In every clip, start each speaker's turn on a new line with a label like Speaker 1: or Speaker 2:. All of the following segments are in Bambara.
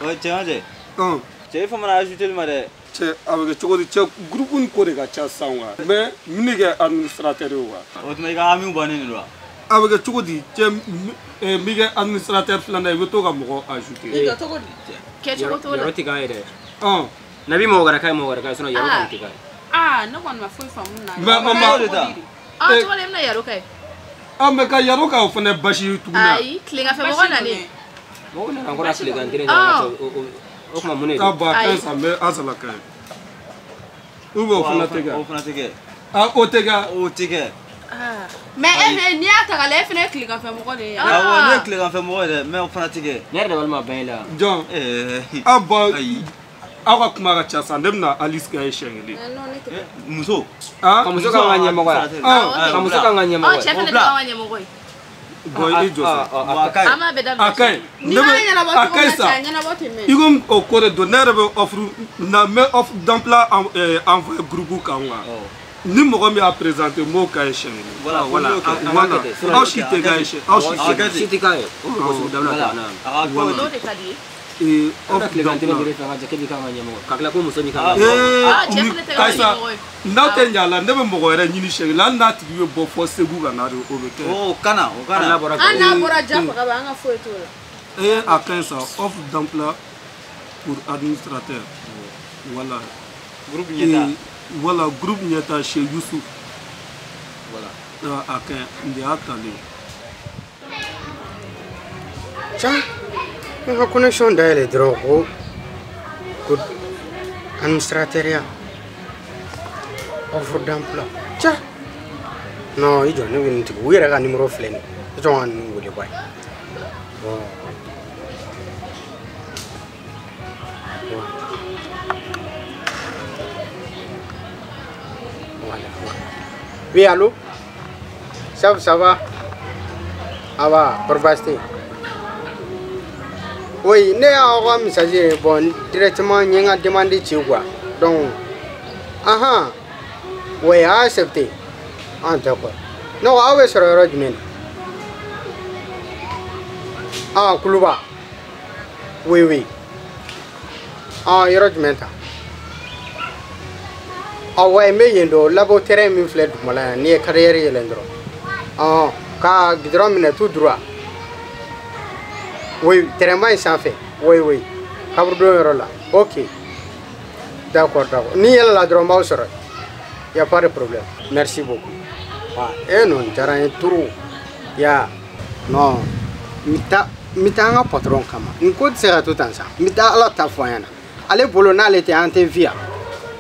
Speaker 1: Ouais, tiens, cɛ. Cɛ e fana ajouter ma dɛ.
Speaker 2: Cɛ a bɛ kɛ cogo di cɛ groupe in ko de ka ca sisan wa. Mais min de kɛ administrateur ye wa.
Speaker 1: O tuma i ka hamiw bannen de don wa.
Speaker 2: A bɛ kɛ cogo di cɛ n b'i kɛ administrateur filanan ye i bɛ to ka mɔgɔ ajouter.
Speaker 3: I jɔ cogo di. Kɛcogo t'o la.
Speaker 4: Yɔrɔ tɛ k'an ye dɛ.
Speaker 2: Nabi
Speaker 4: mɔgɔ wɛrɛ ka ɲi mɔgɔ wɛrɛ ka ɲi sinon yɔrɔ kɔni tɛ k'a ye.
Speaker 3: Aa ne kɔni ma foyi faamu na.
Speaker 2: Mais an b'a
Speaker 1: de ta.
Speaker 3: Ah cogo di e bɛna yaro kɛ.
Speaker 2: Ah mais ka yaro kɛ o fana basi ye tuguni.
Speaker 3: Ayi tileganfɛ mɔgɔ nalen.
Speaker 4: Mɔgɔ nana encore tilegan kelen na o tuma mun de don.
Speaker 2: Ah bon a ka ɲi sa n bɛ Asala ka ɲi. Ou bien o fana tɛ kɛ.
Speaker 1: O fana tɛ kɛ.
Speaker 2: Ah o tɛ kɛ.
Speaker 1: O tɛ kɛ.
Speaker 3: Mais e n'i y'a ta k'a lajɛ e fana ye tileganfɛ mɔgɔ de ye.
Speaker 1: Awɔ ne ye tileganfɛ mɔgɔ ye dɛ mais o fana tɛ kɛ.
Speaker 4: Ne yɛrɛ dabali ma ban e la.
Speaker 2: Jɔn. Ah bon aw ka kuma ka ca sa ne bɛna Alice ka ye siɲɛ kelen.
Speaker 1: Muso.
Speaker 4: Ka muso k'an ka ɲɛmɔgɔ ye. Ka muso k'an ka ɲɛmɔgɔ ye.
Speaker 3: Cɛ fana tɛ k'an ka ɲɛmɔgɔ ye.
Speaker 2: Bon i jɔ sa.
Speaker 1: A ka ɲi.
Speaker 3: An b'a bɛɛ daminɛ.
Speaker 2: A ka ɲi.
Speaker 3: N'i m'a ɲɛnabɔ cogo min na cɛ a ɲɛnabɔ ten mɛ.
Speaker 2: I komi o ko de don ne yɛrɛ bɛ offre na n bɛ offre d'emploi envoyé groupe kan wa. Ni mɔgɔ min y'a présenté n b'o k'a ye siɲɛ kelen.
Speaker 1: Voilà
Speaker 4: voilà
Speaker 2: aw si tɛ k'a ye siɲɛ aw si tɛ.
Speaker 4: Si tɛ k'a ye o mɔgɔ sugu dabila ta na.
Speaker 3: N'o de ka di ye.
Speaker 2: Offre
Speaker 4: d'emploi.
Speaker 2: Kayisa n'aw tɛ ɲa la ne bɛ mɔgɔ wɛrɛ ɲini siɲɛ kelen hali n'a tigi bɛ bɔ fɔ Segu ka na de o bɛ kɛ.
Speaker 1: O kana o kana.
Speaker 3: An n'a bɔra ja faga ba an ka foyi t'o la.
Speaker 2: A ka ɲi sa offre d'emploi pour administrateur. Voilà.
Speaker 1: Groupe ɲɛta.
Speaker 2: Voilà groupe ɲɛta chez Youssouf.
Speaker 1: Voilà.
Speaker 2: A ka ɲi nin de y'a talen.
Speaker 5: Tiens. N ka connexion dayɛlɛ dɔrɔn ko ko administrateur offre d'emploi cɛ non i jɔ ne bɛ nin tigi u yɛrɛ ka numéro filɛ nin ye i jɔ ka ninnu wele bayi bon voilà. Oui, allô, ça va ah va kɔri baasi tɛ yen. Oui, ne y'aw ka message ye bon directement n ye n ka demande ci quoi donc ahan oui a accepté ah d'accord ne ko aw bɛ sɔrɔ yɔrɔ jumɛn na ah Kuluba oui oui ah yɔrɔ jumɛn ta ah ouais n bɛ yen dɔn labo terrain min filɛ dugumala yan n'i ye carrière yɛlɛn dɔrɔn ah ka goudron minɛ tout droit. Oui, terrain in sanfɛ. Oui, oui. Kaburudon yɔrɔ la. Ok. D'accord, d'accord. Ni yɛlɛla dɔrɔn n b'aw sɔrɔ. Y a pas de problème. Merci beaucoup. Ah, eh non, diyara n ye trop. Ya. Non. N bɛ taa an ka patron kama. Nin ko tɛ se ka to tan sa. N bɛ taa Ala ta fɔ an ɲɛna. Ale bolo n'ale tɛ an tɛ vi yan.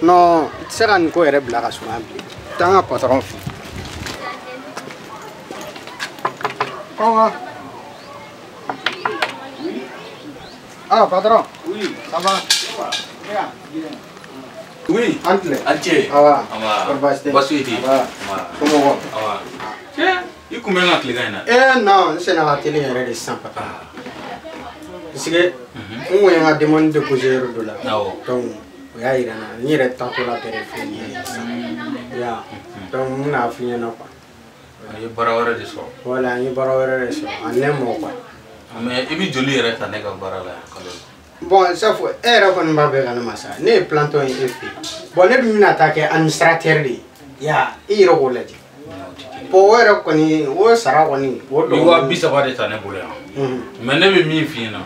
Speaker 5: Non, i tɛ se ka nin ko yɛrɛ bila ka sumaya bilen. N bɛ taa an ka patron fɛ. Kɔngɔ. Ah, patron.
Speaker 1: Oui.
Speaker 5: Ça va?
Speaker 1: Bien. Oui.
Speaker 5: Antle.
Speaker 6: Anche.
Speaker 5: Ah va.
Speaker 6: Aba. Basu iti.
Speaker 5: Aba. Comment va?
Speaker 6: Aba. Tiens, i kun bɛ n ka tilegan in na.
Speaker 5: Eh non, n senna ka teli yɛrɛ de sisan patron. Parce que n kun ye n ka demande déposer yɔrɔ dɔ la.
Speaker 6: Awɔ.
Speaker 5: Donc o y'a yira n na n yɛrɛ taatɔ la bɛrɛ filɛ nin ye sisan. Ya. Donc n bɛna f'i ɲɛna quoi.
Speaker 6: A ye baara wɛrɛ de sɔrɔ.
Speaker 5: Voilà, n ye baara wɛrɛ de sɔrɔ en un mot quoi.
Speaker 6: Mais i bɛ joli yɛrɛ ta ne ka baara la yan kalo la?
Speaker 5: Bon, safu e yɛrɛ kɔni b'a bɛɛ kalama sa ne ye planton ye e fɛ yen bon ne dun bɛna taa kɛ administrateur de ye ya i yɛrɛ k'o lajɛ bon o yɛrɛ kɔni o sara kɔni o
Speaker 6: I 30,000 de ta ne bolo yan. Mais ne bɛ min f'i ɲɛna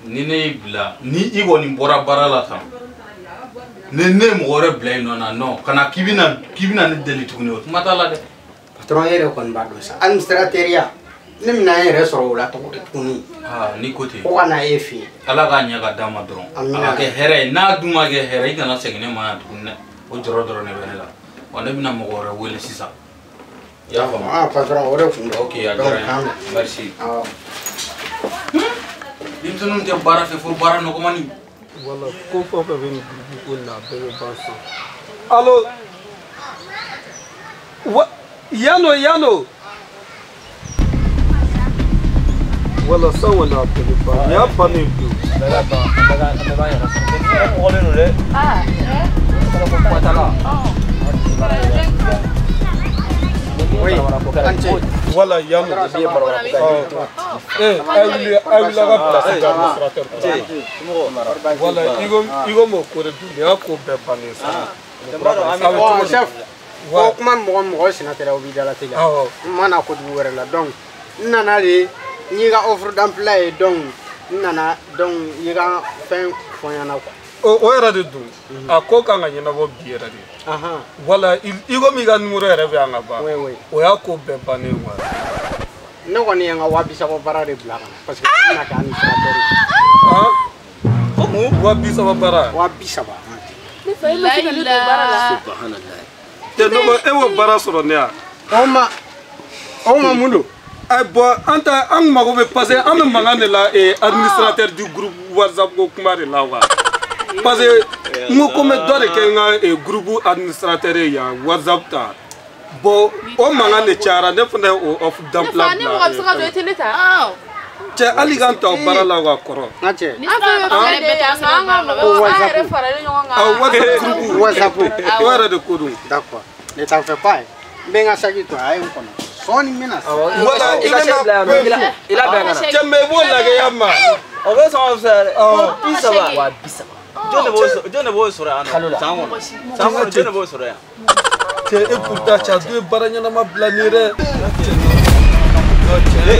Speaker 6: ni ne y'i bila ni i kɔni bɔra baara la tan ni ne ye mɔgɔ wɛrɛ bila i nɔ na non kana k'i bɛna ne deli tuguni o kuma t'a la dɛ.
Speaker 5: Patron e yɛrɛ kɔni b'a dɔn sa administrateur ya ne bɛna n yɛrɛ sɔrɔ o la cogo di tuguni.
Speaker 6: Aa n'i ko ten.
Speaker 5: Ko ka na e fɛ yen.
Speaker 6: Ala k'a ɲɛ ka d'a ma dɔrɔn. A ka kɛ hɛrɛ ye n'a dun ma kɛ hɛrɛ i kana segin ne ma yan tuguni dɛ o jɔrɔ dɔrɔn de bɛ ne la wa ne bɛna mɔgɔ wɛrɛ wele sisan. I y'a faamu.
Speaker 5: Ah patron o de kun don.
Speaker 6: Ok a diyara n ye. Merci.
Speaker 5: Awɔ.
Speaker 6: Denmisɛnninw tɛ baara fɛ fo baara nɔgɔmani.
Speaker 2: Voilà ko fɛn o fɛn bɛ nin groupe ko in na a bɛɛ bɛ ban sisan. Allo. Wa yano yano. Voilà ça on a appelé pas. Il y a pas de plus.
Speaker 3: Ah.
Speaker 5: Oui.
Speaker 2: Voilà yan nɔ. A wuli a ka place d'administrateur. Voilà i ko m'o ko de dun nin y'a ko bɛɛ bannen sa.
Speaker 5: Bon chef, ko kuma mɔgɔ senna teliya o b'i dala teliya. N ma na kojugu wɛrɛ la donc n nana de n y'i ka offre d'emploi ye donc n nana donc i y'i ka fɛn fɔ n ɲɛna quoi.
Speaker 2: O yɛrɛ de dun a ko kan ka ɲɛnabɔ bi yɛrɛ de. Voilà i ko min ka numéro yɛrɛ bɛ yan ka ban. O y'a ko bɛɛ bannen quoi.
Speaker 5: Ne kɔni ye n ka 30 000 baara de bila ka na parce que n bɛna kɛ administrateur ye.
Speaker 2: Ko 30 000 baara.
Speaker 5: 30 000.
Speaker 3: Ne fa e ma se ka ne don baara la.
Speaker 4: Subhanallah.
Speaker 2: Cɛ ne ko e b'o baara sɔrɔ ne ya.
Speaker 5: O ma mun don.
Speaker 2: Bon an ta an mago bɛ parce que an bɛ mankan de la administrateur du groupe WhatsApp ko kuma de la quoi. Parce que n ko n bɛ dɔ de kɛ n ka groupe administrateur ye yan WhatsApp ta. Bon o mankan de cayara ne fana ye o offre d'emploi bila.
Speaker 3: Ne fa ni mɔgɔ bɛ se ka don i tɛ ne ta.
Speaker 2: Cɛ hali k'an ta o baara la wa kɔrɔ.
Speaker 5: N ka cɛ.
Speaker 3: An fɛn bɛ fɛn de yan nɔ an ka an yɛrɛ faralen ɲɔgɔn kan.
Speaker 2: WhatsApp groupe.
Speaker 5: WhatsApp.
Speaker 2: O yɛrɛ de ko don.
Speaker 5: D'accord. Ne t'en fais pas. N bɛ n ka saki to a ye n kɔnɔ. Sɔɔni n bɛna.
Speaker 2: Voilà i bɛna.
Speaker 4: I labɛn ka na.
Speaker 2: Cɛ mais i b'o lajɛ ya ma.
Speaker 1: O bɛ sɔn ka fisaya dɛ.
Speaker 4: 30 000. 30 000.
Speaker 1: Jɔn de b'o sɔrɔ yan nɔ? San kɔnɔ. San kɔnɔ jɔn de b'o sɔrɔ yan?
Speaker 2: Cɛ e pourtant cɛ a dun ye baara ɲɛnama bila nin ye dɛ. Cɛ.